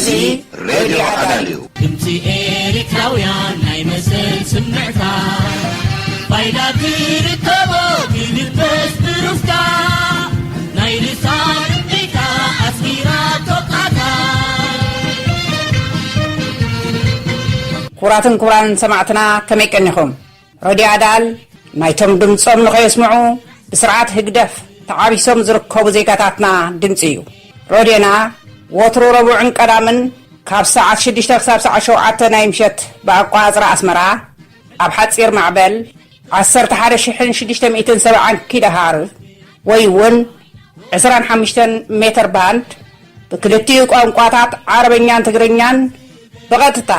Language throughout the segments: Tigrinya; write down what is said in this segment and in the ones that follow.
ሬድዮ ኣዳልዩ። ድምፂ ኤርትራውያን ናይ መሰል ስምዕታ፣ ፋይዳ ትርከቦ ብልበስ ብሩፍታ፣ ናይ ልሳን እምቢታ ኣስጊራ ቶቃታ። ክቡራትን ክቡራን ሰማዕትና፣ ከመይ ቀኒኹም? ረድዮ ኣዳል ናይቶም ድምጾም ንኸየስምዑ ብስርዓት ህግደፍ ተዓቢሶም ዝርከቡ ዜጋታትና ድምጺ እዩ። ረድዮና ወትሩ ረቡዕን ቀዳምን ካብ ሰዓት ሽዱሽተ ክሳብ ሰዓት ሸውዓተ ናይ ምሸት ብኣቋጽራ ኣስመራ ኣብ ሓጺር ማዕበል ዓሰርተ ሓደ ሽሕን ሽዱሽተ ሚእትን ሰብዓን ኪሎ ሃርዝ ወይ እውን ዕስራን ሓሙሽተን ሜትር ባንድ ብክልቲኡ ቋንቋታት ዓረበኛን ትግርኛን ብቐጥታ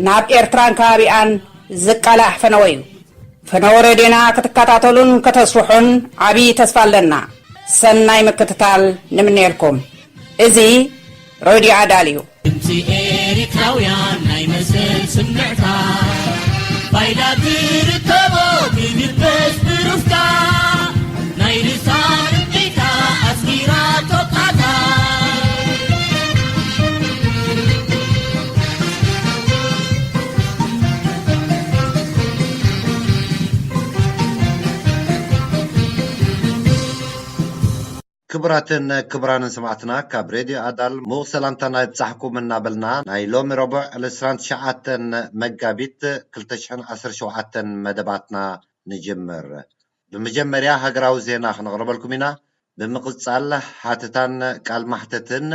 ናብ ኤርትራን ከባቢኣን ዝቃላሕ ፈነወ እዩ። ፈነወ ሬድዮና ክትከታተሉን ከተስፍሑን ዓብዪ ተስፋ ኣለና። ሰናይ ምክትታል ንምነየልኩም። እዚ ሬድዮ ኣዳል እዩ። ድምፂ ኤርትራውያን ናይ መሰል ስምዕታ፣ ፋይዳ ትርከቦ ብልበስ ብሩፍታ፣ ናይ ልሳን እምቢታ ኣስጊራ ቶቃታ። ክቡራትን ክቡራንን ሰማዕትና፣ ካብ ሬድዮ ኣዳል ምዉቕ ሰላምታና ይብጻሕኩም እናበልና፣ ናይ ሎሚ ረቡዕ ዕለት ዕስራን ትሽዓተን መጋቢት ክልተ ሽሕን ዓሰርተ ሸውዓተን መደባትና ንጅምር። ብመጀመርያ ሃገራዊ ዜና ክነቕርበልኩም ኢና። ብምቕጻል ሓተታን ቃል ማሕተትን፣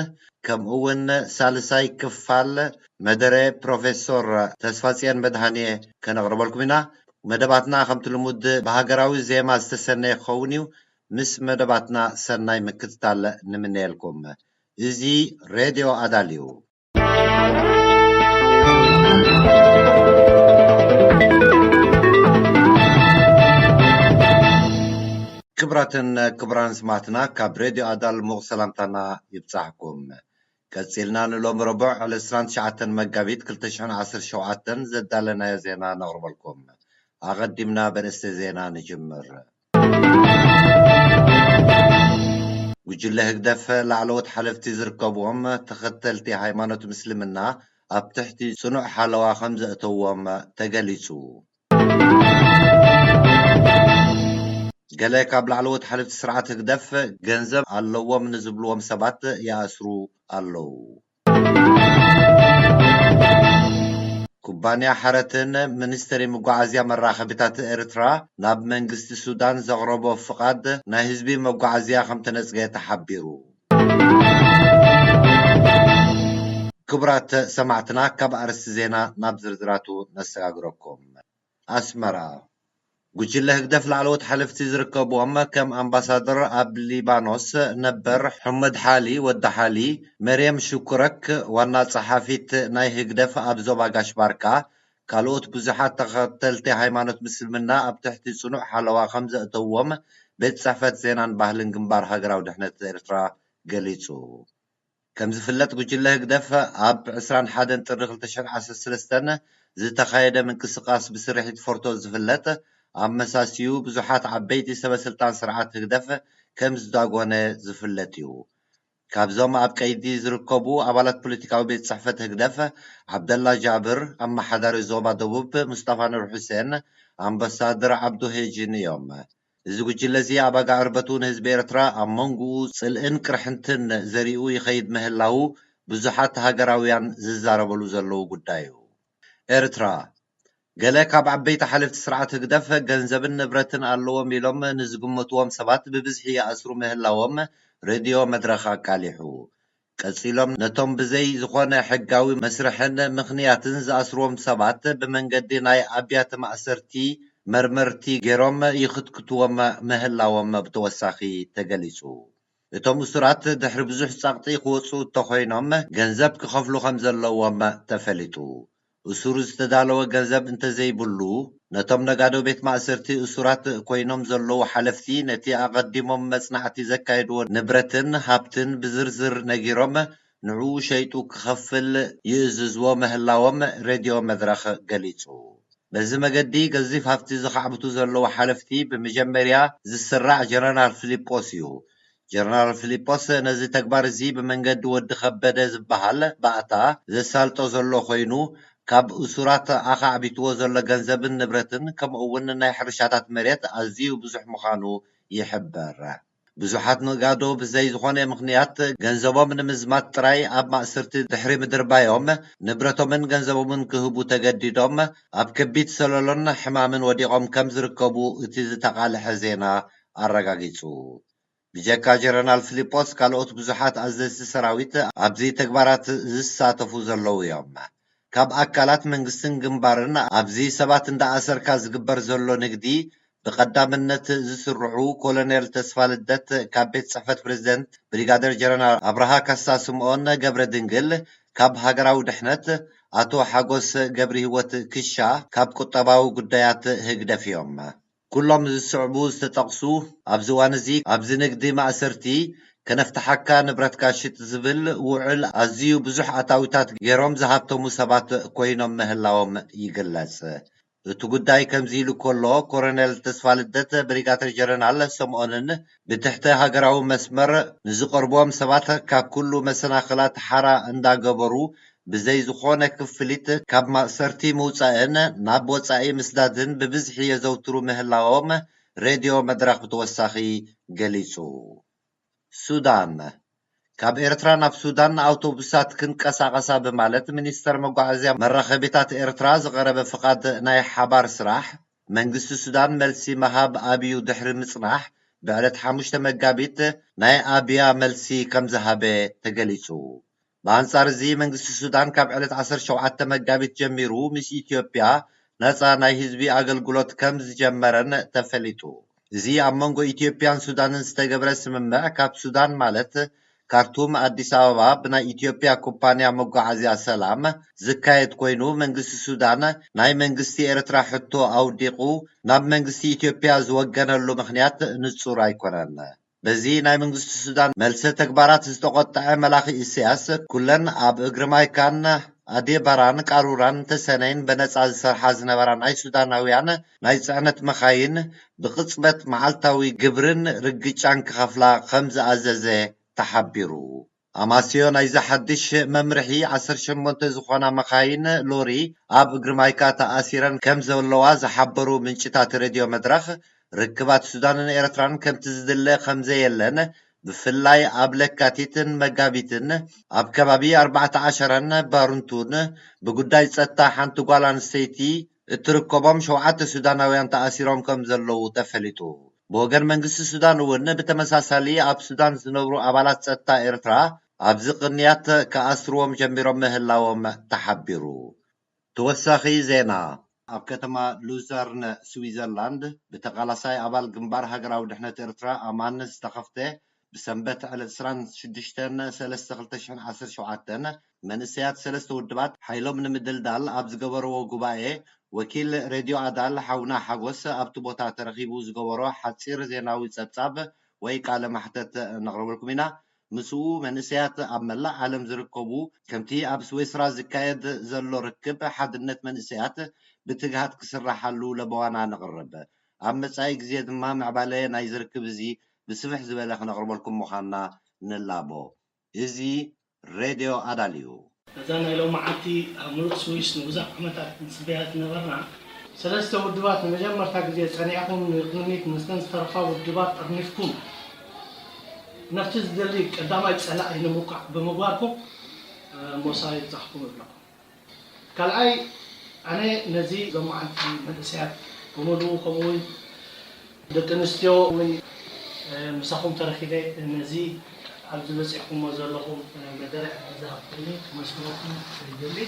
ከምኡ እውን ሳልሳይ ክፋል መደረ ፕሮፌሶር ተስፋጽዮን መድሃኔ ከነቕርበልኩም ኢና። መደባትና ከምቲ ልሙድ ብሃገራዊ ዜማ ዝተሰነየ ክኸውን እዩ። ምስ መደባትና ሰናይ ምክትታል ንምነየልኩም። እዚ ሬድዮ ኣዳል እዩ። ክቡራትን ክቡራን ስማዕትና፣ ካብ ሬድዮ ኣዳል ሙቕ ሰላምታና ይብጻሕኩም። ቀጺልና ንሎም ረቡዕ ዕለት ዕስራን ትሽዓተን መጋቢት ክልተ ሽሕን ዓሰርተ ሸውዓተን ዘዳለናዮ ዜና ነቕርበልኩም። ኣቐዲምና በርእስተ ዜና ንጅምር። ጉጅለ ህግደፍ ላዕለዎት ሓለፍቲ ዝርከብዎም ተኸተልቲ ሃይማኖት ምስልምና ኣብ ትሕቲ ጽኑዕ ሓለዋ ከም ዘእተዎም ተገሊጹ። ገለ ካብ ላዕለዎት ሓለፍቲ ስርዓት ህግደፍ ገንዘብ ኣለዎም ንዝብልዎም ሰባት ይኣስሩ ኣለዉ። ኩባንያ ሓረትን ሚኒስትሪ መጓዓዝያ መራኸቢታት ኤርትራ ናብ መንግስቲ ሱዳን ዘቕረቦ ፍቓድ ናይ ህዝቢ መጓዓዝያ ከም ተነጽገ ተሓቢሩ። ክቡራት ሰማዕትና፣ ካብ ኣርእስቲ ዜና ናብ ዝርዝራቱ ነሰጋግረኩም። ኣስመራ። ጉጅለ ህግደፍ ላዕለዎት ሓለፍቲ ዝርከብዎም ከም ኣምባሳደር ኣብ ሊባኖስ ነበር ሕመድ ሓሊ ወዲ ሓሊ፣ መርየም ሽኩረክ ዋና ጸሓፊት ናይ ህግደፍ ኣብ ዞባ ጋሽ ባርካ፣ ካልኦት ብዙሓት ተኸተልቲ ሃይማኖት ምስልምና ኣብ ትሕቲ ጽኑዕ ሓለዋ ከም ዘእተዎም ቤት ጽሕፈት ዜናን ባህልን ግንባር ሃገራዊ ድሕነት ኤርትራ ገሊጹ። ከም ዝፍለጥ፣ ጉጅለ ህግደፍ ኣብ ዕስራን ሓደን ጥሪ ክልተ ሽሕን ዓሰርተ ሰለስተን ዝተኻየደ ምንቅስቓስ ብስርሒት ፎርቶ ዝፍለጥ ኣመሳስዩ ብዙሓት ዓበይቲ ሰበ ስልጣን ስርዓት ህግደፍ ከም ዝዳጎነ ዝፍለጥ እዩ። ካብዞም ኣብ ቀይዲ ዝርከቡ ኣባላት ፖለቲካዊ ቤት ጽሕፈት ህግደፍ፣ ዓብደላ ጃብር፣ ኣመሓዳሪ ዞባ ደቡብ፣ ሙስጣፋ ኑር ሑሴን፣ ኣምባሳደር ዓብዱ ሄጅን እዮም። እዚ ጉጅለ እዚ ኣብ ኣጋ ዕርበቱ ንህዝቢ ኤርትራ ኣብ መንጎኡ ጽልእን ቅርሕንትን ዘሪኡ ይኸይድ ምህላዉ ብዙሓት ሃገራውያን ዝዛረበሉ ዘለዉ ጉዳይ እዩ። ኤርትራ፣ ገለ ካብ ዓበይቲ ሓለፍቲ ስርዓት ህግደፍ ገንዘብን ንብረትን ኣለዎም ኢሎም ንዝግምትዎም ሰባት ብብዝሒ ይኣስሩ ምህላዎም ሬድዮ መድረኽ ኣቃሊሑ። ቀጺሎም ነቶም ብዘይ ዝኾነ ሕጋዊ መስርሕን ምኽንያትን ዝኣስርዎም ሰባት ብመንገዲ ናይ ኣብያተ ማእሰርቲ መርመርቲ ገይሮም ይኽትክትዎም ምህላዎም ብተወሳኺ ተገሊጹ። እቶም እሱራት ድሕሪ ብዙሕ ጸቕጢ ክወጹ እተኾይኖም፣ ገንዘብ ክኸፍሉ ከም ዘለዎም ተፈሊጡ። እሱር ዝተዳለወ ገንዘብ እንተዘይብሉ፣ ነቶም ነጋዶ ቤት ማእሰርቲ እሱራት ኮይኖም ዘለዉ ሓለፍቲ ነቲ ኣቐዲሞም መጽናዕቲ ዘካየድዎ ንብረትን ሃብትን ብዝርዝር ነጊሮም፣ ንዕኡ ሸይጡ ክኸፍል ይእዝዝዎ ምህላዎም ሬድዮ መድረኽ ገሊጹ። በዚ መገዲ ገዚፍ ሃብቲ ዘኻዕብቱ ዘለዉ ሓለፍቲ ብመጀመርያ ዝስራዕ ጀነራል ፊሊጶስ እዩ። ጀነራል ፊሊጶስ ነዚ ተግባር እዚ ብመንገዲ ወዲ ከበደ ዝበሃል ባእታ ዘሳልጦ ዘሎ ኮይኑ፣ ካብ እሱራት ኣኻዕቢትዎ ዘሎ ገንዘብን ንብረትን ከምኡ እውን ናይ ሕርሻታት መሬት ኣዝዩ ብዙሕ ምዃኑ ይሕበር። ብዙሓት ነጋዶ ብዘይ ዝኾነ ምኽንያት ገንዘቦም ንምዝማት ጥራይ ኣብ ማእሰርቲ ድሕሪ ምድርባዮም፣ ንብረቶምን ገንዘቦምን ክህቡ ተገዲዶም ኣብ ከቢድ ሰለሎን ሕማምን ወዲቖም ከም ዝርከቡ እቲ ዝተቓልሐ ዜና ኣረጋጊጹ። ብጀካ ጀነራል ፊሊጶስ፣ ካልኦት ብዙሓት ኣዘዝቲ ሰራዊት ኣብዚ ተግባራት ዝሳተፉ ዘለዉ እዮም። ካብ ኣካላት መንግስትን ግንባርን ኣብዚ ሰባት እንዳኣሰርካ ዝግበር ዘሎ ንግዲ ብቐዳምነት ዝስርዑ ኮሎኔል ተስፋልደት ካብ ቤት ጽሕፈት ፕሬዝደንት፣ ብሪጋደር ጀነራል ኣብርሃ ካሳ ስምኦን ገብረ ድንግል ካብ ሃገራዊ ድሕነት፣ ኣቶ ሓጎስ ገብርሂወት ክሻ ካብ ቁጠባዊ ጉዳያት ህግደፍ እዮም። ኩሎም ዝስዕቡ ዝተጠቕሱ ኣብዚ እዋን እዚ ኣብዚ ንግዲ ማእሰርቲ ከነፍትሓካ ንብረትካ ሽጥ ዝብል ውዕል ኣዝዩ ብዙሕ ኣታዊታት ገይሮም ዝሃብተሙ ሰባት ኮይኖም ምህላዎም ይግለጽ። እቲ ጉዳይ ከምዚ ኢሉ ከሎ፣ ኮሎኔል ተስፋልደት ብሪጋደር ጀነራል ሰምኦንን ብትሕቲ ሃገራዊ መስመር ንዝቐርብዎም ሰባት ካብ ኩሉ መሰናኽላት ሓራ እንዳገበሩ ብዘይ ዝኾነ ክፍሊት ካብ ማእሰርቲ ምውጻእን ናብ ወጻኢ ምስዳድን ብብዝሒ የዘውትሩ ምህላዎም ሬድዮ መድረኽ ብተወሳኺ ገሊጹ። ሱዳን። ካብ ኤርትራ ናብ ሱዳን ኣውቶቡሳት ክንቀሳቐሳ ብማለት ሚኒስተር መጓዓዝያ መራኸቢታት ኤርትራ ዝቐረበ ፍቓድ ናይ ሓባር ስራሕ፣ መንግስቲ ሱዳን መልሲ ምሃብ ኣብዩ ድሕሪ ምጽናሕ፣ ብዕለት ሓሙሽተ መጋቢት ናይ ኣብያ መልሲ ከም ዝሃበ ተገሊጹ። ብኣንጻር እዚ፣ መንግስቲ ሱዳን ካብ ዕለት ዓሰርተ ሸውዓተ መጋቢት ጀሚሩ ምስ ኢትዮጵያ ነጻ ናይ ህዝቢ ኣገልግሎት ከም ዝጀመረን ተፈሊጡ። እዚ ኣብ መንጎ ኢትዮጵያን ሱዳንን ዝተገብረ ስምምዕ፣ ካብ ሱዳን ማለት ካርቱም ኣዲስ ኣበባ ብናይ ኢትዮጵያ ኩባንያ መጓዓዝያ ሰላም ዝካየድ ኮይኑ፣ መንግስቲ ሱዳን ናይ መንግስቲ ኤርትራ ሕቶ ኣውዲቑ ናብ መንግስቲ ኢትዮጵያ ዝወገነሉ ምኽንያት ንጹር ኣይኮነን። በዚ ናይ መንግስቲ ሱዳን መልሰ ተግባራት ዝተቖጥዐ መላኺ ኢሳያስ፣ ኩለን ኣብ እግሪ ማይካን ኣዴባራን ቃሩራን ተሰነይን በነጻ ዝሰርሓ ዝነበራ ናይ ሱዳናውያን ናይ ጽዕነት መኻይን ብቕጽበት መዓልታዊ ግብርን ርግጫን ክኸፍላ ከም ዝኣዘዘ ተሓቢሩ። ኣማስዮ ናይዚ ሓድሽ መምርሒ ዓሰርተ ሸሞንተ ዝኾና መኻይን ሎሪ ኣብ እግሪ ማይካ ተኣሲረን ከም ዘለዋ ዝሓበሩ ምንጭታት ሬድዮ መድረኽ፣ ርክባት ሱዳንን ኤርትራን ከምቲ ዝድለ ከም ዘየለን፣ ብፍላይ ኣብ ለካቲትን መጋቢትን ኣብ ከባቢ ኣርባዕተ ዓሸራን ባሩንቱን ብጉዳይ ጸጥታ ሓንቲ ጓል ኣንስተይቲ እትርከቦም ሸውዓተ ሱዳናውያን ተኣሲሮም ከም ዘለዉ ተፈሊጡ። ብወገን መንግስቲ ሱዳን እውን ብተመሳሳሊ ኣብ ሱዳን ዝነብሩ ኣባላት ጸጥታ ኤርትራ ኣብዚ ቅንያት ክኣስርዎም ጀሚሮም ምህላዎም ተሓቢሩ። ተወሳኺ ዜና። ኣብ ከተማ ሉዘርን ስዊዘርላንድ ብተቓላሳይ ኣባል ግንባር ሃገራዊ ድሕነት ኤርትራ ኣማን ዝተኸፍተ ብሰንበት ዕለት ዕስራን ሽዱሽተን ሰለስተ ክልተ ሽሕን ዓሰርተ ሸውዓተን መንእሰያት ሰለስተ ውድባት ሓይሎም ንምድልዳል ኣብ ዝገበርዎ ጉባኤ፣ ወኪል ሬድዮ ኣዳል ሓውና ሓጎስ ኣብቲ ቦታ ተረኺቡ ዝገበሮ ሓጺር ዜናዊ ጸብጻብ ወይ ቃለ ማሕተት ነቕርበልኩም ኢና። ምስኡ መንእሰያት ኣብ መላእ ዓለም ዝርከቡ፣ ከምቲ ኣብ ስዊስራ ዝካየድ ዘሎ ርክብ ሓድነት መንእሰያት ብትግሃት ክስራሓሉ ለበዋና ነቕርብ። ኣብ መጻኢ ግዜ ድማ ምዕባለ ናይዚ ርክብ እዚ ብስፍሕ ዝበለ ክነቕርበልኩም ምዃንና ንላቦ። እዚ ሬድዮ ኣዳል እዩ። ነዛ ናይ ሎማዓንቲ ኣብ ምሉእ ስዊስ ንብዙሕ ዓመታት ንጽበያ ዝነበርና፣ ሰለስተ ውድባት ንመጀመርታ ግዜ ጸኒዕኩም ንቅድሚት ምስተን ዝተረፋ ውድባት ጠርኒፍኩም ነቲ ዝደሊ ቀዳማይ ጸላኢ ንምውቃዕ ብምግባርኩም፣ እ፣ ሞሳ ይብጻሕኩም እብለኩም። ካልኣይ፣ ኣነ ነዚ ሎማዓንቲ መንእሰያት ብምሉኡ፣ ከምኡ እውን ደቂ ኣንስትዮ እውን፣ እ፣ ምሳኹም ተረኺበ ነዚ ኣብዚ በጺሕኩሞ ዘለኹም፣ እ፣ መደረ ዕድል ዝሃብኩምኒ ከመስግነኩም ይደሊ።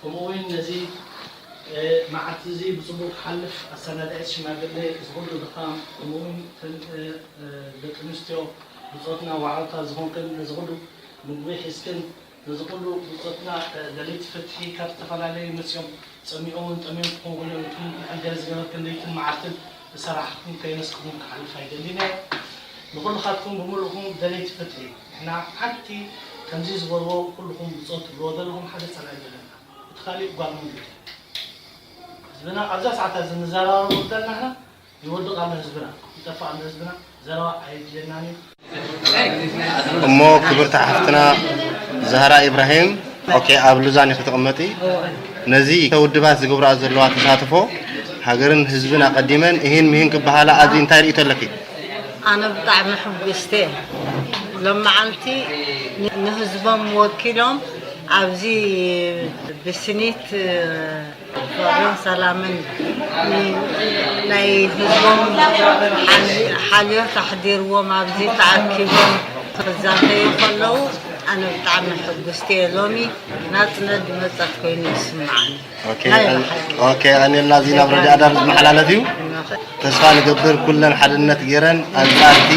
ከምኡ እውን ነዚ፣ እ፣ መዓልቲ እዚ ብጽቡቕ ክሓልፍ ኣሰናዳኢት ሽማግለ፣ እዚ ኩሉ ድኻም፣ ከምኡ እውን እተን፣ እ፣ እ፣ ደቂ ኣንስትዮ ብጾትና ዋዕሮታት ዝኾንክን፣ ነዚ ኩሉ ምግቢ ሒዝክን፣ ነዚ ኩሉ ብጾትና፣ እ፣ ደለይቲ ፍትሒ ካብ ዝተፈላለዩ መጽዮም ጸሚኦምን ጠምዮም ክኾኑ ከለዉ፣ ነቲ መዐገሪ ዝገበርክን ለይትን መዓልትን ዝሰራሕኩም ከየመስግንኩም ክሓልፍ ኣይደልን እየ። ንኹልኻትኩም ብምሉእኩም ደለይቲ ፍትሒ፣ ንሕና ሓንቲ ከምዚ ዝበልዎ ኩልኹም ብጾት ትብልዎ ዘለኹም ሓደ ጸላኢ ዘለና። እቲ ካሊእ ጓል መንግስቲ። ህዝብና ኣብዛ ሰዓት እዚ ንዘራረበሉ ዘለና ንሕና ይወድቕ ኣሎ ህዝብና፣ ይጠፍእ ኣሎ ህዝብና፣ ዘረባ ኣየድልየናን እዩ። እሞ ክብርቲ ሓፍትና ዛህራ ኢብራሂም፣ ኦኬ፣ ኣብ ሉዛን ኢኺ ትቕመጢ። ነዚ ውድባት ዝገብራ ዘለዋ ተሳትፎ ሃገርን ህዝብን ኣቐዲመን እሂን ምሂን ክበሃላ ኣብዚ እንታይ ርእይቶ ኣለኪ? ኣነ ብጣዕሚ ሕጉስቲ እየ። ሎመዓልቲ ን-፣ ንህዝቦም ወኪሎም ኣብዚ ብስኒት ፍቕርን ሰላምን ን-፣ ናይ ህዝቦም ሓል-፣ ሓልዮት ኣሕዲርዎም ኣብዚ ተኣኪቦም ክዛተዩ ከለዉ ኣነ ብጣዕሚ ሕጉስቲ እየ። ሎሚ ናጽነት ዝመጸት ኮይኑ ይስምዓኒ። ኦኬ፣ ናይ ብሓቂ። ኦኬ፣ ኣኔልና እዚ ናብ ረድያ ኣዳር ዝመሓላለፍ እዩ። ተስፋ ንገብር ኩለን ሓድነት ገይረን ኣንጻር እቲ፣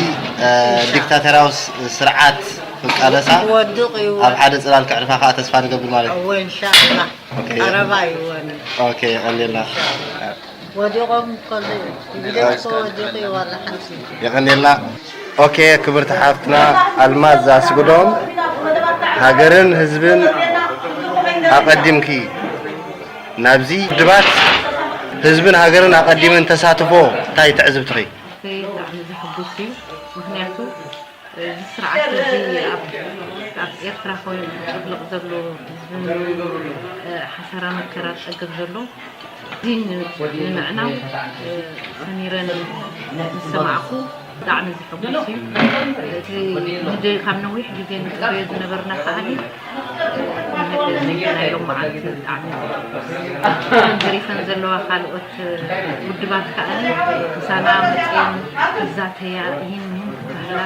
እ፣ ዲክታተራዊ ስ-፣ ስርዓት ክቃለሳ ክወድቕ እዩ። ኣብ ሓደ ጽላል ከዕርፋ ከኣ ተስፋ ንገብር ማለት እዩ። እወ፣ ኢንሻኣላህ። ኦኬ። ቀረባ እዩ ወኒ። ኦኬ፣ የቐንየልና። ኢንሻኣላህ። ወዲቖም ከሎ እዩ። ኢህደግ እኮ ወዲቑ እዩ ዋላ ሓንቲ። የቐንየልና። ኦኬ፣ ክብርቲ ሓፍትና ኣልማዝ ኣስግዶም፣ ሃገርን ህዝብን ኣቐዲምኪ ናብዚ ውድባት ህዝብን ሃገርን ኣቐዲመን ተሳትፎ እንታይ ትዕዝብትኺ? ኣሰይ፣ ብጣዕሚ ዘሐጉስ እዩ። ምኽንያቱ፣ እዚ ስርዓት እዚ ኣብ፣ ኣብ ኤርትራ ኮይኑ ዝጭፍልቕ ዘሎ ህዝብን፣ እ፣ ሓሳራ መከራ ዝጸግብ ዘሎ፣ እዚ ን-፣ ንምዕናው፣ እ፣ ሰሚረን ምስ ሰማዕኩ ብጣዕሚ ዘሐጉስ እዩ። እቲ ንደ-፣ ካብ ነዊሕ ግዜ ንጽበዮ ዝነበርና ከኣኒ፣ ናይ ሎመዓልቲ ብጣዕሚ ተሪፈን ዘለዋ ካልኦት ውድባት ከኣ ምሳና መፅየን ክዛተያ ይህን ይህን ክበህላ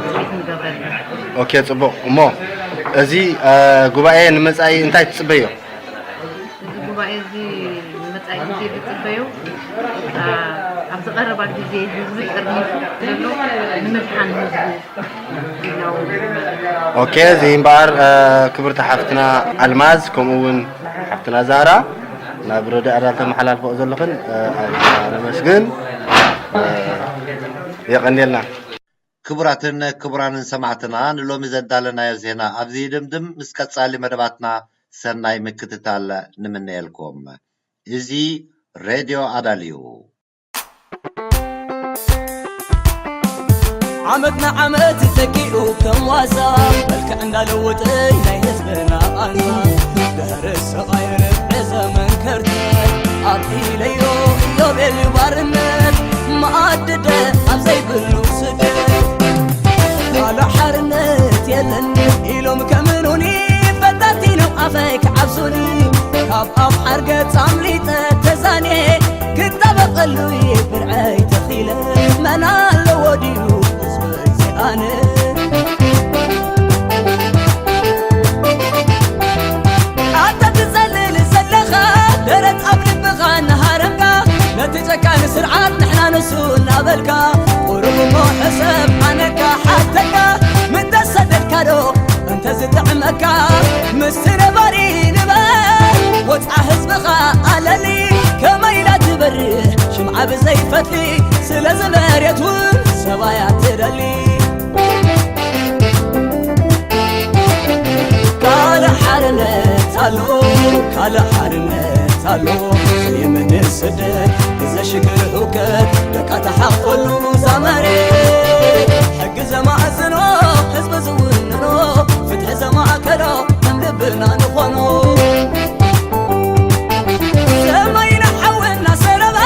ፅሒት ንገብረለን። ኦኬ፣ ፅቡቕ። እሞ እዚ፣ እ፣ ጉባኤ ንመጻኢ እንታይ ትጽበዮ? እዚ ጉባኤ እዚ ንመጻኢ ግዜ ዝጽበዮ፣ እ፣ ኣብዚ ቀረባ ግዜ ህዝቢ ጠርኒፉ ዘሎ ንምድሓን ህዝቢ ኦኬ፣ እዚ እምበኣር፣ እ፣ ክብርቲ ሓፍትና ኣልማዝ፣ ከምኡ እውን ሓፍትና ዛራ፣ ናብ ረድእ ኣዳል ተመሓላልፎ ዘለኽን፣ እ፣ ኣዝና ነመስግን። እ፣ የቐንየልና። ክቡራትን ክቡራንን ሰማዕትና፣ ንሎሚ ዘዳለናዮ ዜና ኣብዚ ይድምድም። ምስ ቀጻሊ መደባትና ሰናይ ምክትታል ንምነየልኩም። እዚ ሬድዮ ኣዳል እዩ። ዓመት ንዓመት ተኪኡ ከም ዋዛ፣ መልክዕ እንዳለወጠ ናይ ህዝብና ቃንዛ። ድሕሪ ሰብኣይ ርብዒ ዘመን ከርተት፣ ኣትሒለዮ ኢዮቤልዩ ባርነት፣ መኣዲ ደም ኣብ ዘይብሉ ስደት። ካልእ ሓርነት የለን ኢሎም ከምኑኒ፣ ፈታቲኖም ኣፈይ ክዓብሱኒ። ካብ ኣምሓር ገጽ ኣምሊጠ ተዛንየ፣ ክጣበቐሉ ብርዐይ ተኺለ፣ መን ኣለዎ ድዩ ዝብል ኣነ? ኣንታ ትጸልል ዘለኻ ደረት ኣብ ልብኻ እናሃረምካ፣ ነቲ ጨካን ስርዓት ንሕና ንሱ እናበልካ፣ ቁሩብ እሞ ሕሰብ ኣነካ ሓተካ፣ ምተሰደድካ ዶ እንተዝጥዕመካ፣ ምስቲ ነባሪ ንበር፣ ወጽዓ ህዝብኻ ኣለሊ፣ ከመይ ኢላ ትበርህ ሽምዓ ብዘይፈትሊ፣ ስለዚ መሬት እውን ሰብኣያ ትደሊ። ካልእ ሓርነት ኣሎ፣ ካልእ ሓርነት ኣሎ፣ የመን ስደት፣ እዚ ሽግር ህውከት፣ ደቃ ተሓቆሉ ዛመሬ። ሕጊ ዘማእዝኖ፣ ህዝቢ ዝውንኖ፣ ፍትሒ ዘማእከሎ፣ ከም ልብና ንኾኖ። ሰማይና ሓዊ እናሰረበ፣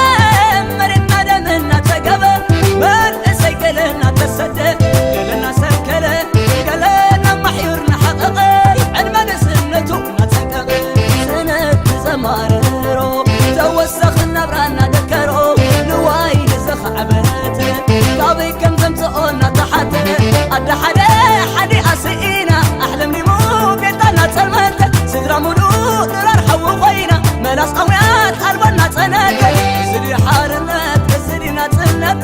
መሬትና ደም እናጸገበ፣ መንእሰይ ገለ እናተሰደ፣ ገለ እናሰንከለ፣ ገለ እናማሕዩር እናሓቐቐ፣ ዕድመ ንእስነቱ እናጸንቀቐ። ስነ ተዘማርሮ፣ ተወሰኽ ናብራ እናደከሮ፣ ንዋይ ንዘኸ ዓበተ፣ ካበይ ከም ዘምጽኦ እናተሓተ፣ ኣደ ሓደ ሓዲኣ ስኢና፣ ኣሕ ለምሊሙ ቤታ እናጸልመተ፣ ስድራ ሙሉእ ድራር ሓዊ ኮይና፣ መላስ ኣውያት ኣልቦ እናጸነተ። እዚ ድዩ ሓርነት፣ እዚ ድዩ ናጽነት፣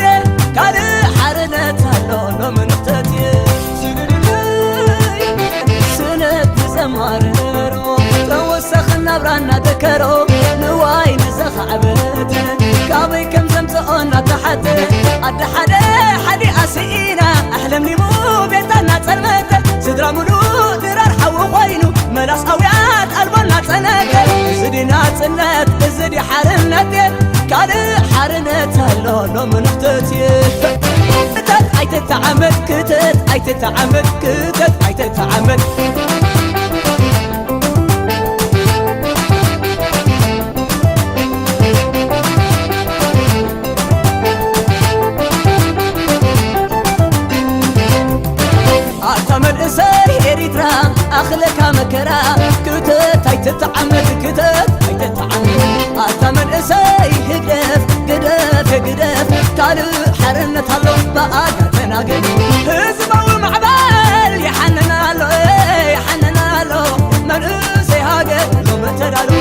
ካልእ ሓርነት ኣሎ ሎሚ ንኽተት። ስነ ተዘማርሮ፣ ተወሰኽ ናብራ እናደከሮ፣ ንዋይ ንዘኸዓበት፣ ካበይ ከም ዘምጽኦ እናተሓተ፣ ኣደ ሓደ ሓዲኣ ስኢና፣ ኣሕ ለምሊሙ ቤታ እናጸልመተ፣ ስድራ ሙሉእ ድራር ሓዊ ኮይኑ፣ መላስ ኣውያት ኣልቦ እናጸነተ። እዚ ድዩ ናጽነት፣ እዚ ድዩ ሓርነት፣ ካልእ ሓርነት ኣሎ ሎሚ ንኽተት። ኣይትተዓመድ ክተት ኣይትተዓመድ ክተት ኣይትተዓመድ። ኣታ መንእሰይ ኤሪትራ ኣኽለካ መከራ ክተት ኣይትተዓመድ ክተት ኣይትተዓመድ። ኣታ መንእሰይ ህግደፍ ግደፍ ግደፍ ካልእ ሓርነት ኣሎ ብኣጋ ተናገር። ህዝባዊ ማዕበል ይሓንን ኣሎ ይሓንን ኣሎ መንእሰይ ሃገር ሎም ተዳሎ።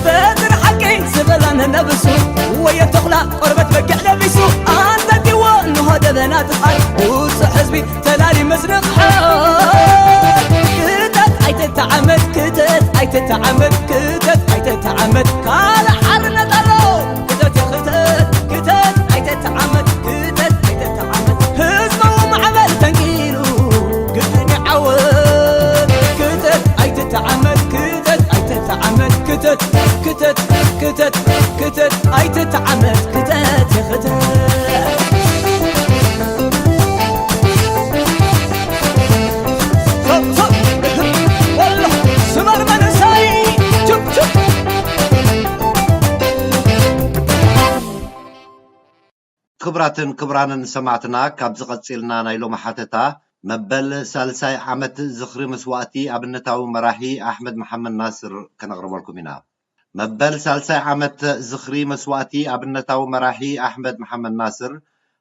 በትሪ ሓቂ ዝበላ ነነብሱ ወየ ተኹላ ቆርበት በጊዕ ለቢሱ ኣንጠጢዎ እንሆ ደበና ጥፍኣት ውፅእ ህዝቢ ተላሊ መስርቕ ክተት ኣይትተዓመድ ክተት ኣይትተዓመድ ክተት ኣይትተዓመድ ካልእ ሓርነት ኣሎ ክተት ክተት ክተት ኣይትተዓመድ ክተት ኣይትተዓመድ። ህዝባዊ ማዕበል ተንኪሉ ግድን ይዓወት ክተት ኣይትተዓመድ ክተት ኣይትተዓመድ ክተት ክተት ክተት ክተት ኣይትተዓመድ ክተት ይኽተት። ክቡራትን ክቡራንን ሰማዕትና፣ ካብ ዝቐጺልና ናይ ሎሚ ሓተታ፣ መበል ሳልሳይ ዓመት ዝኽሪ መስዋእቲ ኣብነታዊ መራሒ ኣሕመድ መሓመድ ናስር ከነቕርበልኩም ኢና። መበል ሳልሳይ ዓመት ዝኽሪ መስዋእቲ ኣብነታዊ መራሒ ኣሕመድ መሓመድ ናስር፣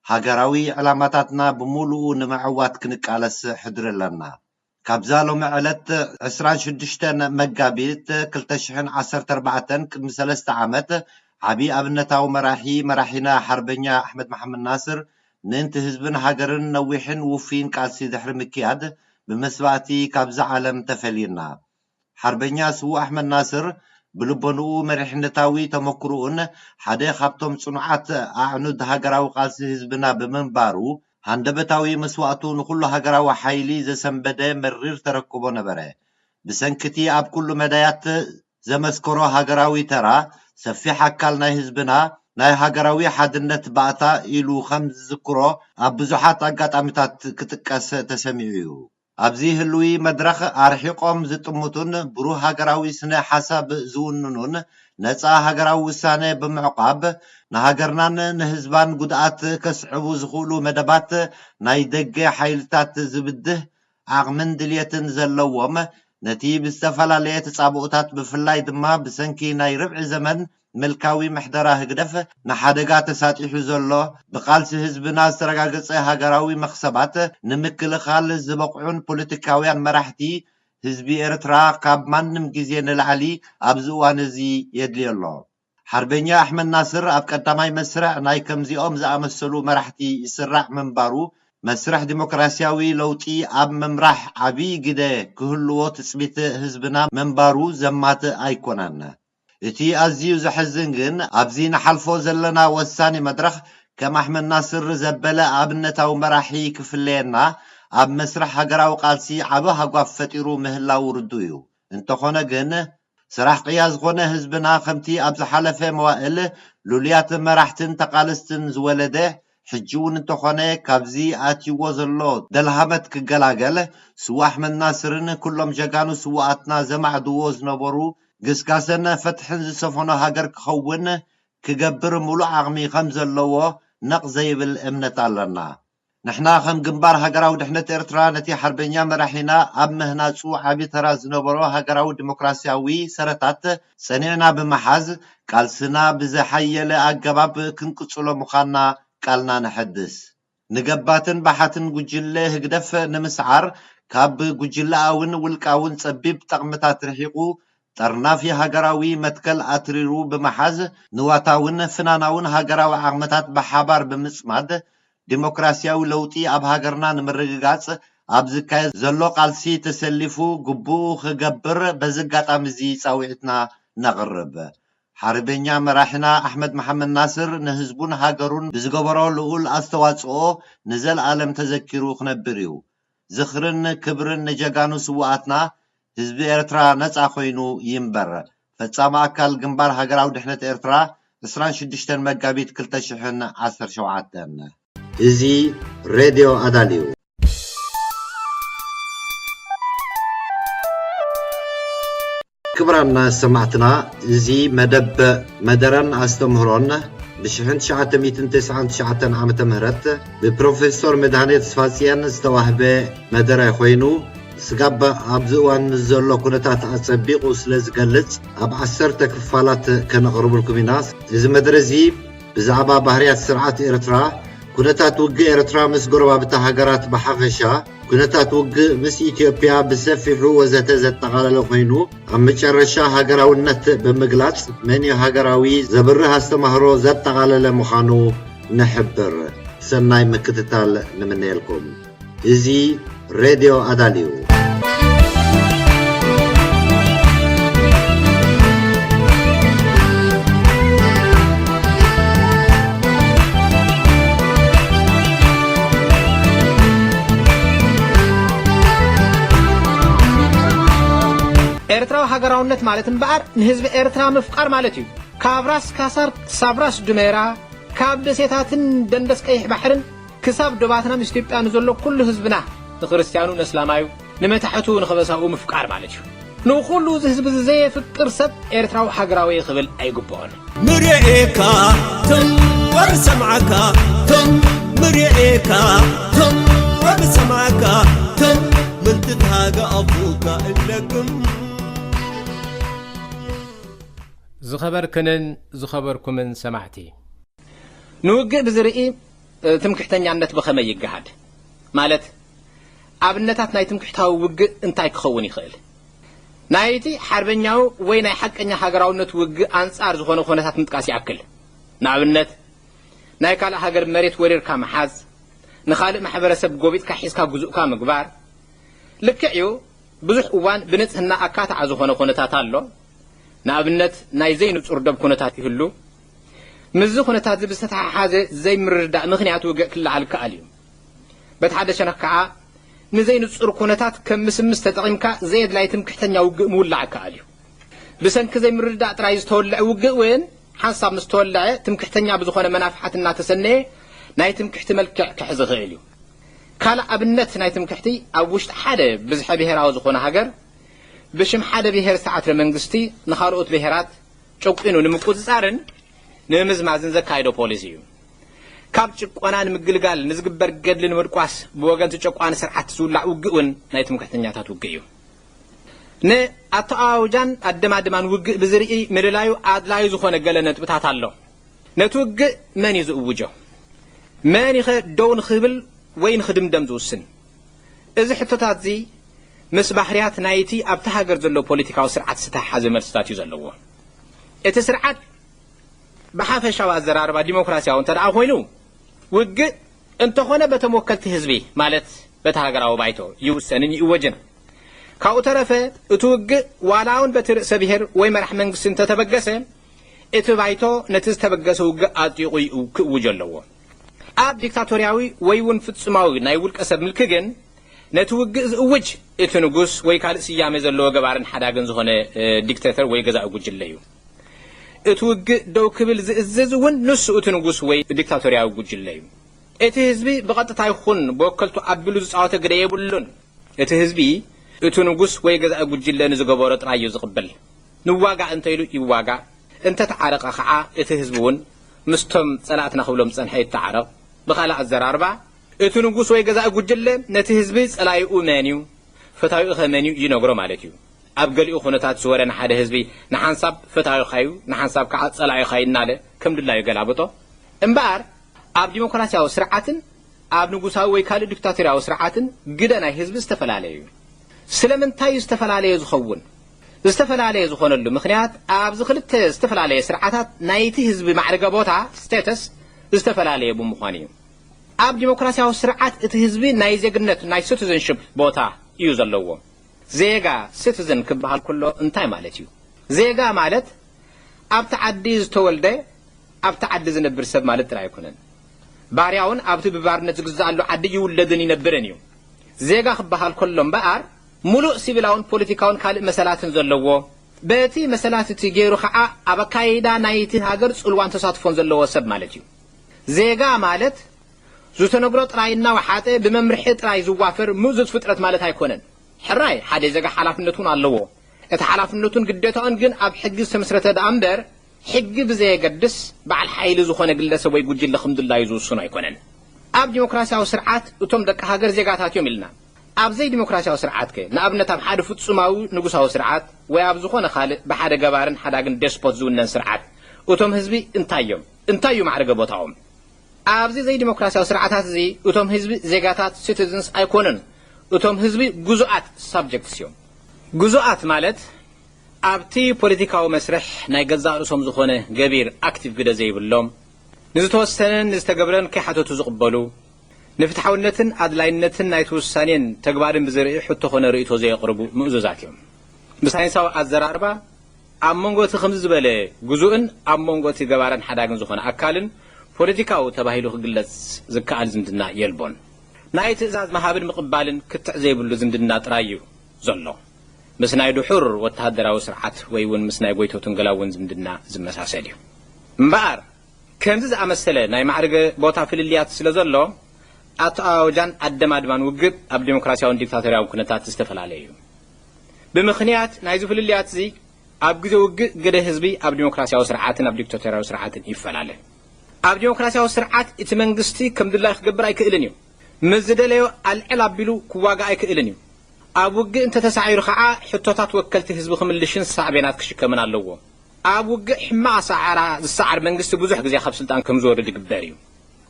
ሃገራዊ ዕላማታትና ብምሉኡ ንምዕዋት ክንቃለስ ሕድሪ ኣለና። ካብዛ ሎሚ ዕለት ዕስራን ሽዱሽተን መጋቢት ክልተ ሽሕን ዓሰርተ ኣርባዕተን ቅድሚ ሰለስተ ዓመት ዓቢ ኣብነታዊ መራሒ መራሒና ሓርበኛ ኣሕመድ መሓመድ ናስር ምእንቲ ህዝብን ሃገርን ነዊሕን ውፉይን ቃልሲ ድሕሪ ምክያድ ብመስዋእቲ ካብዛ ዓለም ተፈልዩና። ሓርበኛ ስዉእ ኣሕመድ ናስር ብልቦንኡ መሪሕነታዊ ተመክሮኡን ሓደ ካብቶም ጽኑዓት ኣዕኑድ ሃገራዊ ቃልሲ ህዝብና ብምንባሩ ሃንደበታዊ መስዋእቱ ንኹሉ ሃገራዊ ሓይሊ ዘሰንበደ መሪር ተረክቦ ነበረ። ብሰንኪ እቲ ኣብ ኩሉ መዳያት ዘመስከሮ ሃገራዊ ተራ፣ ሰፊሕ ኣካል ናይ ህዝብና ናይ ሃገራዊ ሓድነት ባእታ ኢሉ ከም ዝዝክሮ ኣብ ብዙሓት ኣጋጣሚታት ክጥቀስ ተሰሚዑ እዩ። ኣብዚ ህልዊ መድረኽ ኣርሒቖም ዝጥምቱን ብሩህ ሃገራዊ ስነ ሓሳብ ዝውንኑን ነጻ ሃገራዊ ውሳነ ብምዕቋብ ንሃገርናን ንህዝባን ጉድኣት ከስዕቡ ዝኽእሉ መደባት ናይ ደገ ሓይልታት ዝብድህ ዓቕምን ድልየትን ዘለዎም፣ ነቲ ብዝተፈላለየ ተጻብኦታት ብፍላይ ድማ ብሰንኪ ናይ ርብዒ ዘመን ምልካዊ ምሕደራ ህግደፍ ንሓደጋ ተሳጢሑ ዘሎ ብቃልሲ ህዝብና ዝተረጋገጸ ሃገራዊ መኽሰባት ንምክልኻል ዝበቕዑን ፖለቲካውያን መራሕቲ ህዝቢ ኤርትራ ካብ ማንም ግዜ ንላዕሊ ኣብዚ እዋን እዚ የድልዮ ኣሎ። ሓርበኛ ኣሕመድ ናስር ኣብ ቀዳማይ መስርዕ ናይ ከምዚኦም ዝኣመሰሉ መራሕቲ ይስራዕ ምንባሩ፣ መስርሕ ዲሞክራስያዊ ለውጢ ኣብ ምምራሕ ዓቢ ግደ ክህልዎ ትጽቢት ህዝብና ምንባሩ ዘማትእ ኣይኮነን። እቲ ኣዝዩ ዘሕዝን ግን፣ ኣብዚ ንሓልፎ ዘለና ወሳኒ መድረኽ፣ ከም ኣሕመድ ናስር ዘበለ ኣብነታዊ መራሒ ክፍለየና፣ ኣብ መስርሕ ሃገራዊ ቃልሲ ዓቢ ሃጓፍ ፈጢሩ ምህላው ርዱእ እዩ። እንተኾነ ግን፣ ስራሕ ቅያ ዝኾነ ህዝብና፣ ከምቲ ኣብ ዝሓለፈ መዋእል ሉልያት መራሕትን ተቓለስትን ዝወለደ፣ ሕጂ እውን እንተኾነ ካብዚ ኣትይዎ ዘሎ ደልሃመት ክገላገል፣ ስዉእ ኣሕመድ ናስርን ኩሎም ጀጋኑ ስዉኣትና ዘማዕድዎ ዝነበሩ፣ ግስጋሰን ፍትሕን ዝሰፈኖ ሃገር ክኸውን ክገብር ምሉእ ዓቕሚ ከም ዘለዎ ነቕ ዘይብል እምነት ኣለና። ንሕና ከም ግንባር ሃገራዊ ድሕነት ኤርትራ፣ ነቲ ሓርበኛ መራሒና ኣብ ምህናጹ ዓቢ ተራ ዝነበሮ ሃገራዊ ዲሞክራስያዊ ሰረታት ጸኒዕና ብምሓዝ፣ ቃልስና ብዝሓየለ ኣገባብ ክንቅጽሎ ምዃንና ቃልና ነሐድስ። ንገባትን ባሓትን ጉጅለ ህግደፍ ንምስዓር፣ ካብ ጉጅለኣውን ውልቃውን ጸቢብ ጠቕምታት ርሒቑ፣ ጠርናፊ ሃገራዊ መትከል ኣትሪሩ ብምሓዝ፣ ንዋታውን ፍናናውን ሃገራዊ ዓቕምታት ብሓባር ብምጽማድ፣ ዲሞክራስያዊ ለውጢ ኣብ ሃገርና ንምርግጋጽ ኣብ ዝካየድ ዘሎ ቃልሲ ተሰሊፉ ግቡኡ ክገብር በዚ ኣጋጣሚ እዚ ጻውዒትና ነቕርብ። ሓርበኛ መራሒና ኣሕመድ መሓመድ ናስር ንህዝቡን ሃገሩን ብዝገበሮ ልኡል ኣስተዋጽኦ ንዘለኣለም ተዘኪሩ ክነብር እዩ። ዝኽርን ክብርን ንጀጋኑ ስዉኣትና፣ ህዝቢ ኤርትራ ነጻ ኮይኑ ይንበር። ፈጻሚ ኣካል ግንባር ሃገራዊ ድሕነት ኤርትራ፣ ዕስራን ሽዱሽተን መጋቢት ክልተ ሽሕን ዓሰርተ ሸውዓተን። እዚ ሬድዮ ኣዳል እዩ። ክቡራን ሰማዕትና፣ እዚ መደብ መደረን ኣስተምህሮን ብሽሕን ትሽዓተ ሚእትን ተስዓን ትሽዓተን ዓመተ ምህረት ብፕሮፌሶር መድሃኔ ተስፋጽየን ዝተዋህበ መደረ ኮይኑ፣ ስጋብ ኣብዚ እዋን ምስ ዘሎ ኩነታት ኣጸቢቑ ስለ ዝገልጽ፣ ኣብ ዓሰርተ ክፋላት ከነቕርብልኩም ኢና። እዚ መደረ እዚ ብዛዕባ ባህርያት ስርዓት ኤርትራ፣ ኩነታት ውግእ ኤርትራ ምስ ጎረባብቲ ሃገራት ብሓፈሻ፣ ኩነታት ውግእ ምስ ኢትዮጵያ ብሰፊሑ ወዘተ ዘጠቓለለ ኮይኑ፣ ኣብ መጨረሻ ሃገራውነት ብምግላጽ መን እዩ ሃገራዊ ዘብርህ ኣስተምህሮ ዘጠቓለለ ምዃኑ ንሕብር። ሰናይ ምክትታል ንምነየልኩም። እዚ ሬድዮ ኣዳል እዩ። ኤርትራዊ ሃገራውነት ማለት እምበኣር ንህዝቢ ኤርትራ ምፍቃር ማለት እዩ። ካብ ራስ ካሳር ክሳብ ራስ ዱሜራ፣ ካብ ደሴታትን ደንደስ ቀይሕ ባሕርን ክሳብ ዶባትና ምስ ኢትዮጵያ ንዘሎ ኩሉ ህዝብና፣ ንክርስትያኑ ንእስላማዩ፣ ንመታሕቱ ንኸበሳኡ ምፍቃር ማለት እዩ። ንኹሉ እዚ ህዝቢ እዚ ዘየፍቅር ሰብ ኤርትራዊ ሃገራዊ ክብል ኣይግብኦን። ምርእካ ትም ወብሰምዓካ ትም ምርእካ ትም ወብሰምዓካ ትም ምልትት ሃገ ኣፉካ እለግም። ዝኸበርክንን ዝኸበርኩምን ሰማዕቲ። ንውግእ ብዝርኢ ትምክሕተኛነት ብኸመይ ይገሃድ? ማለት ኣብነታት ናይ ትምክሕታዊ ውግእ እንታይ ክኸውን ይኽእል? ናይቲ ሓርበኛዊ ወይ ናይ ሓቀኛ ሃገራውነት ውግእ ኣንጻር ዝኾነ ኩነታት ምጥቃስ ይኣክል። ንኣብነት ናይ ካልእ ሃገር መሬት ወሪርካ ምሓዝ፣ ንኻልእ ማሕበረሰብ ጎቢጥካ ሒዝካ ግዙእካ ምግባር። ልክዕ እዩ፣ ብዙሕ እዋን ብንጽህና ኣካታዓ ዝኾነ ኩነታት ኣሎ። ንኣብነት ናይ ዘይንጹር ዶብ ኩነታት ይህሉ። ምስዚ ኩነታት እዚ ብዝተተሓሓዘ ዘይምርድዳእ ምኽንያት ውግእ ክለዓል ይከኣል እዩ። በቲ ሓደ ሸነኽ ከኣ ንዘይንጹር ኩነታት ከም ምስምስ ተጠቒምካ ዘየድላይ ትምክሕተኛ ውግእ ምውላዕ ይከኣል እዩ። ብሰንኪ ዘይምርድዳእ ጥራይ ዝተወልዐ ውግእ እውን ሓንሳብ ምስ ተወልዐ ትምክሕተኛ ብዝኾነ መናፍሓት እናተሰነየ ናይ ትምክሕቲ መልክዕ ክሕዝ ይኽእል እዩ። ካልእ ኣብነት ናይ ትምክሕቲ ኣብ ውሽጢ ሓደ ብዝሐ ብሄራዊ ዝኾነ ሃገር ብሽም ሓደ ብሄር ዝተዓትረ መንግስቲ ንኻልኦት ብሄራት ጨቂኑ ንምቁጽጻርን ንምምዝማዝን ዘካይዶ ፖሊሲ እዩ። ካብ ጭቆና ንምግልጋል ንዝግበር ገድሊ ንምድቋስ ብወገንቲ ጨቋኒ ስርዓት ዝውላዕ ውግእ እውን ናይ ትምክሕተኛታት ውግእ እዩ። ንኣተኣዋውጃን ኣደማድማን ውግእ ብዝርኢ ምልላዩ ኣድላዩ ዝኾነ ገለ ነጥብታት ኣሎ። ነቲ ውግእ መን እዩ ዝእውጆ? መን ይኸ ደው ንኽብል ወይ ንኽድምደም ዝውስን? እዚ ሕቶታት እዚ ምስ ባህርያት ናይቲ ኣብቲ ሃገር ዘሎ ፖለቲካዊ ስርዓት ዝተሓሓዘ መልስታት እዩ ዘለዎ። እቲ ስርዓት ብሓፈሻዊ ኣዘራርባ ዲሞክራሲያዊ እንተ ደኣ ኮይኑ፣ ውግእ እንተኾነ በቶም ወከልቲ ህዝቢ፣ ማለት በቲ ሃገራዊ ባይቶ ይውሰንን ይእወጅን። ካብኡ ተረፈ፣ እቲ ውግእ ዋላ እውን በቲ ርእሰ ብሔር ወይ መራሕ መንግስቲ እንተተበገሰ፣ እቲ ባይቶ ነቲ ዝተበገሰ ውግእ ኣጽዲቑ እዩ ክእውጆ ኣለዎ። ኣብ ዲክታቶርያዊ ወይ እውን ፍጹማዊ ናይ ውልቀ ሰብ ምልኪ ግን፣ ነቲ ውግእ ዝእውጅ እቲ ንጉስ ወይ ካልእ ስያሜ ዘለዎ ገባርን ሓዳግን ዝኾነ ዲክተተር ወይ ገዛኢ ጉጅለ እዩ። እቲ ውግእ ደው ክብል ዝእዝዝ እውን ንሱ እቲ ንጉስ ወይ ዲክታቶርያዊ ጉጅለ እዩ። እቲ ህዝቢ ብቐጥታ ይኹን ብወከልቱ ኣቢሉ ዝጻወተ ግደ የብሉን። እቲ ህዝቢ እቲ ንጉስ ወይ ገዛኢ ጉጅለ ንዝገበሮ ጥራይ እዩ ዝቕበል። ንዋጋእ እንተ ኢሉ ይዋጋእ፣ እንተ ተዓረቐ ኸዓ እቲ ህዝቢ እውን ምስቶም ጸላእትና ክብሎም ዝጸንሐ ይተዓረቕ። ብኻልእ ኣዘራርባ፣ እቲ ንጉስ ወይ ገዛኢ ጉጅለ ነቲ ህዝቢ ጸላኢኡ መን እዩ፣ ፈታዊኡኸ መን እዩ ይነግሮ ማለት እዩ። ኣብ ገሊኡ ኩነታት ዝወረ ንሓደ ህዝቢ ንሓንሳብ ፈታዊኻ እዩ፣ ንሓንሳብ ከዓ ጸላኢኻ እዩ እናለ ከም ድላዩ ይገላብጦ። እምበኣር ኣብ ዲሞክራሲያዊ ስርዓትን ኣብ ንጉሳዊ ወይ ካልእ ዲክታቶርያዊ ስርዓትን ግደ ናይ ህዝቢ ዝተፈላለየ እዩ። ስለምንታይ እዩ ዝተፈላለየ ዝኸውን? ዝተፈላለየ ዝኾነሉ ምኽንያት ኣብዚ ክልተ ዝተፈላለየ ስርዓታት ናይቲ ህዝቢ ማዕርገ ቦታ፣ ስቴተስ፣ ዝተፈላለየ ብምዃኑ እዩ። ኣብ ዲሞክራሲያዊ ስርዓት እቲ ህዝቢ ናይ ዜግነት ናይ ሲቲዘንሺፕ ቦታ እዩ ዘለዎ። ዜጋ፣ ሲቲዘን፣ ክበሃል ከሎ እንታይ ማለት እዩ? ዜጋ ማለት ኣብቲ ዓዲ ዝተወልደ ኣብቲ ዓዲ ዝነብር ሰብ ማለት ጥራይ ኣይኮነን። ባርያ እውን ኣብቲ ብባርነት ዝግዛኣሉ ዓዲ ይውለድን ይነብርን እዩ። ዜጋ ክበሃል ከሎ እምበኣር ሙሉእ ሲቪላውን ፖለቲካውን ካልእ መሰላትን ዘለዎ፣ በቲ መሰላት እቲ ገይሩ ኸዓ ኣብ ኣካይዳ ናይቲ ሃገር ጽልዋን ተሳትፎን ዘለዎ ሰብ ማለት እዩ። ዜጋ ማለት ዝተነግሮ ጥራይ እናወሓጠ ብመምርሒ ጥራይ ዝዋፈር ምእዙዝ ፍጥረት ማለት ኣይኮነን። ሕራይ፣ ሓደ ዜጋ ሓላፍነት እውን ኣለዎ። እቲ ሓላፍነቱን ግዴታኡን ግን ኣብ ሕጊ ዝተመስረተ ደኣ እምበር፣ ሕጊ ብዘየገድስ በዓል ሓይሊ ዝኾነ ግለሰብ ወይ ጉጅለ ከም ድላዩ ዝውስኖ ኣይኮነን። ኣብ ዲሞክራሲያዊ ስርዓት እቶም ደቂ ሃገር ዜጋታት እዮም ኢልና። ኣብ ዘይዲሞክራሲያዊ ስርዓት ከ፣ ንኣብነት ኣብ ሓደ ፍጹማዊ ንጉሳዊ ስርዓት ወይ ኣብ ዝኾነ ካልእ ብሓደ ገባርን ሓዳግን ደስፖት ዝውነን ስርዓት፣ እቶም ህዝቢ እንታይ እዮም? እንታይ እዩ ማዕረገ ቦታኦም? ኣብዚ ዘይዲሞክራሲያዊ ስርዓታት እዚ እቶም ህዝቢ ዜጋታት፣ ሲቲዝንስ፣ ኣይኮኑን። እቶም ህዝቢ ግዙኣት፣ ሳብጀክትስ፣ እዮም። ግዙኣት ማለት ኣብቲ ፖለቲካዊ መስርሕ ናይ ገዛእ ርእሶም ዝኾነ ገቢር፣ ኣክቲቭ፣ ግደ ዘይብሎም፣ ንዝተወሰነን ንዝተገብረን ከይሓተቱ ዝቕበሉ፣ ንፍትሓውነትን ኣድላይነትን ናይቲ ውሳኔን ተግባርን ብዝርኢ ሕቶ ኮነ ርእይቶ ዘየቕርቡ ምእዙዛት እዮም። ብሳይንሳዊ ኣዘራርባ፣ ኣብ መንጎ እቲ ከምዚ ዝበለ ግዙእን ኣብ መንጎ እቲ ገባርን ሓዳግን ዝኾነ ኣካልን ፖለቲካዊ ተባሂሉ ክግለጽ ዝከኣል ዝምድና የልቦን። ናይ ትእዛዝ ምሃብን ምቕባልን ክትዕ ዘይብሉ ዝምድና ጥራይ እዩ ዘሎ። ምስ ናይ ድሑር ወተሃደራዊ ስርዓት ወይ እውን ምስ ናይ ጎይቶትን ገላውን ዝምድና ዝመሳሰል እዩ። እምበኣር፣ ከምዚ ዝኣመሰለ ናይ ማዕርገ ቦታ ፍልልያት ስለ ዘሎ፣ ኣተኣዋውጃን ኣደማድማን ውግእ ኣብ ዲሞክራሲያውን ዲክታቶርያውን ኩነታት ዝተፈላለየ እዩ። ብምኽንያት ናይዚ ፍልልያት እዚ፣ ኣብ ግዜ ውግእ ግደ ህዝቢ ኣብ ዲሞክራሲያዊ ስርዓትን ኣብ ዲክታቶርያዊ ስርዓትን ይፈላለ። ኣብ ዲሞክራሲያዊ ስርዓት እቲ መንግስቲ ከም ድላዩ ክገብር ኣይክእልን እዩ። ምስ ዝደለዮ ኣልዕል ኣቢሉ ክዋጋእ ኣይክእልን እዩ። ኣብ ውግእ እንተተሳዒሩ ኸዓ ሕቶታት ወከልቲ ህዝቢ ክምልሽን ሳዕቤናት ክሽከምን ኣለዎ። ኣብ ውግእ ሕማቕ ኣሰዓዕራ ዝሰዓር መንግስቲ ብዙሕ ግዜ ካብ ስልጣን ከም ዝወርድ ይግበር እዩ።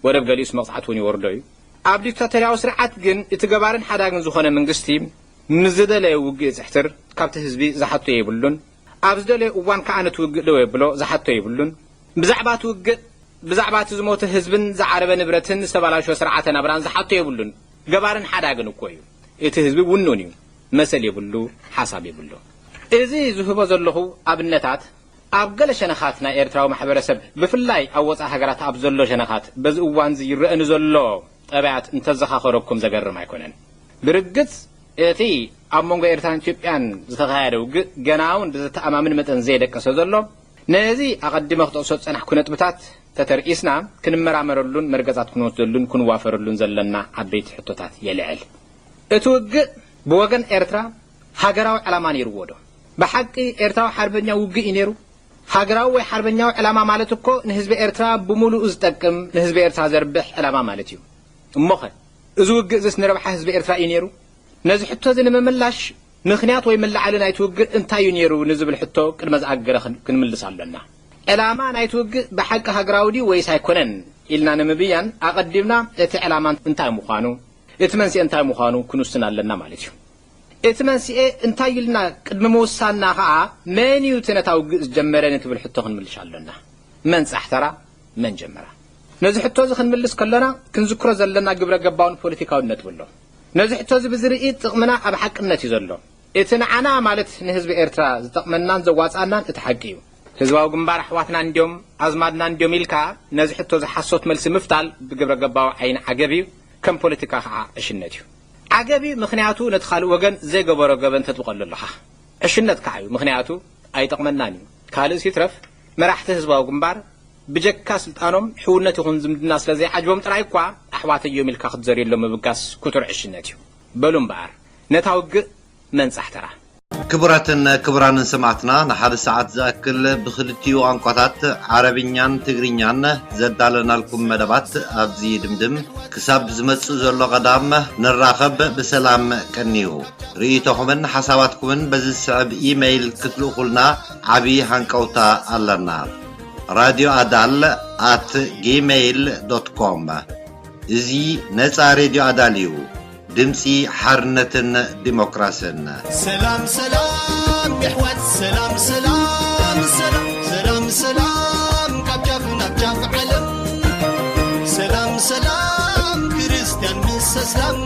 ወደብ ገሊኡስ መቕጻዕቲ እውን ይወርዶ እዩ። ኣብ ዲክታቶርያዊ ስርዓት ግን እቲ ገባርን ሓዳግን ዝኾነ መንግስቲ ምስ ዝደለየ ውግእ ይጽሕትር፣ ካብቲ ህዝቢ ዝሓቶ የብሉን። ኣብ ዝደለየ እዋን ከኣ ነቲ ውግእ ደው የብሎ፣ ዝሓቶ የብሉን። ብዛዕባ እቲ ውግእ፣ ብዛዕባ እቲ ዝሞተ ህዝብን ዝዓረበ ንብረትን ዝተባላሸወ ስርዓተ ናብራን ዝሓቶ የብሉን። ገባርን ሓዳግን እኮ እዩ። እቲ ህዝቢ ውኑን እዩ። መሰል የብሉ፣ ሓሳብ የብሉ። እዚ ዝህቦ ዘለኹ ኣብነታት ኣብ ገለ ሸነኻት ናይ ኤርትራዊ ማሕበረሰብ፣ ብፍላይ ኣብ ወጻኢ ሃገራት ኣብ ዘሎ ሸነኻት፣ በዚ እዋን እዚ ይረአ ንዘሎ ጠባያት እንተዘኻኸረኩም ዘገርም ኣይኮነን። ብርግጽ፣ እቲ ኣብ መንጎ ኤርትራን ኢትዮጵያን ዝተኻየደ ውግእ ገና እውን ብዘተኣማምን መጠን ዘየደቀሰ ዘሎ፣ ነዚ ኣቐዲመ ክጠቕሶ ዝጸናሕኩ ነጥብታት ተተርኢስና፣ ክንመራመረሉን መርገጻት ክንወስደሉን ክንዋፈረሉን ዘለና ዓበይቲ ሕቶታት የልዕል። እቲ ውግእ ብወገን ኤርትራ ሃገራዊ ዕላማ ነይርዎ ዶ? ብሓቂ ኤርትራዊ ሓርበኛ ውግእ እዩ ነይሩ? ሃገራዊ ወይ ሓርበኛዊ ዕላማ ማለት እኮ ንህዝቢ ኤርትራ ብምሉኡ ዝጠቅም፣ ንህዝቢ ኤርትራ ዘርብሕ ዕላማ ማለት እዩ። እሞኸ፣ እዚ ውግእ እዚስ ንረብሓ ህዝቢ ኤርትራ እዩ ነይሩ? ነዚ ሕቶ እዚ ንምምላሽ፣ ምኽንያት ወይ መለዓሊ ናይቲ ውግእ እንታይ እዩ ነይሩ ንዝብል ሕቶ ቅድመ ዝኣገረ ክን-፣ ክንምልስ ኣሎና። ዕላማ ናይቲ ውግእ ብሓቂ ሃገራዊ ድዩ ወይስ ኣይኮነን ኢልና ንምብያን፣ ኣቐዲምና እቲ ዕላማ እንታይ ምዃኑ፣ እቲ መንስኤ እንታይ ምዃኑ ክንውስን ኣለና ማለት እዩ። እቲ መንስኤ እንታይ ኢልና ቅድሚ ምውሳንና ኸኣ፣ መን እዩ እቲ ነታ ውግእ ዝጀመረ ንትብል ሕቶ ክንምልሽ ኣሎና። መን ጻሕተራ? መን ጀመራ? ነዚ ሕቶ እዚ ክንምልስ ከሎና፣ ክንዝክሮ ዘለና ግብረ ገባውን ፖለቲካውን ነጥቢ ኣሎ። ነዚ ሕቶ እዚ ብዝርኢ፣ ጥቕምና ኣብ ሓቅነት እዩ ዘሎ። እቲ ንዓና፣ ማለት ንህዝቢ ኤርትራ፣ ዝጠቕመናን ዘዋጽኣናን እቲ ሓቂ እዩ። ህዝባዊ ግንባር ኣሕዋትና እንድዮም፣ ኣዝማድና እንድዮም ኢልካ ነዚ ሕቶ እዚ ሓሶት መልሲ ምፍታል ብግብረ ገባዊ ዓይኒ ዓገብ እዩ፣ ከም ፖለቲካ ከዓ ዕሽነት እዩ። ዓገብ እዩ፣ ምኽንያቱ ነቲ ካልእ ወገን ዘይገበሮ ገበን ተጥብቐሉ ኣለኻ። ዕሽነት ከዓ እዩ፣ ምኽንያቱ ኣይጠቕመናን እዩ። ካልእስ ይትረፍ፣ መራሕቲ ህዝባዊ ግንባር ብጀካ ስልጣኖም ሕውነት ይኹን ዝምድና ስለ ዘይዓጅቦም ጥራይ እኳ ኣሕዋተይ እዮም ኢልካ ክትዘርየሎም ምብጋስ ክቱር ዕሽነት እዩ። በሉ እምበኣር፣ ነታ ውግእ መንጻሕ ተራ። ክቡራትን ክቡራንን ሰማዕትና፣ ንሓደ ሰዓት ዝኣክል ብኽልቲኡ ቋንቋታት ዓረብኛን ትግርኛን ዘዳለናልኩም መደባት ኣብዚ ድምድም። ክሳብ ዝመጽእ ዘሎ ቀዳም ንራኸብ፣ ብሰላም ቀንዩ። ርእይቶኹምን ሓሳባትኩምን በዚ ዝስዕብ ኢመይል ክትልእኹልና ዓቢ ሃንቀውታ ኣለና። ራድዮ ኣዳል ኣት ጂሜይል ዶት ኮም። እዚ ነጻ ሬድዮ ኣዳል እዩ። ድምጺ ሓርነትን ዲሞክራስን። ሰላም ሰላም የሕዋት፣ ሰላም ሰላም፣ ሰላም ሰላም ሰላም፣ ካብ ጫፍ ናብ ጫፍ ዓለም። ሰላም ሰላም ክርስትያን ምስ ኣስላም፣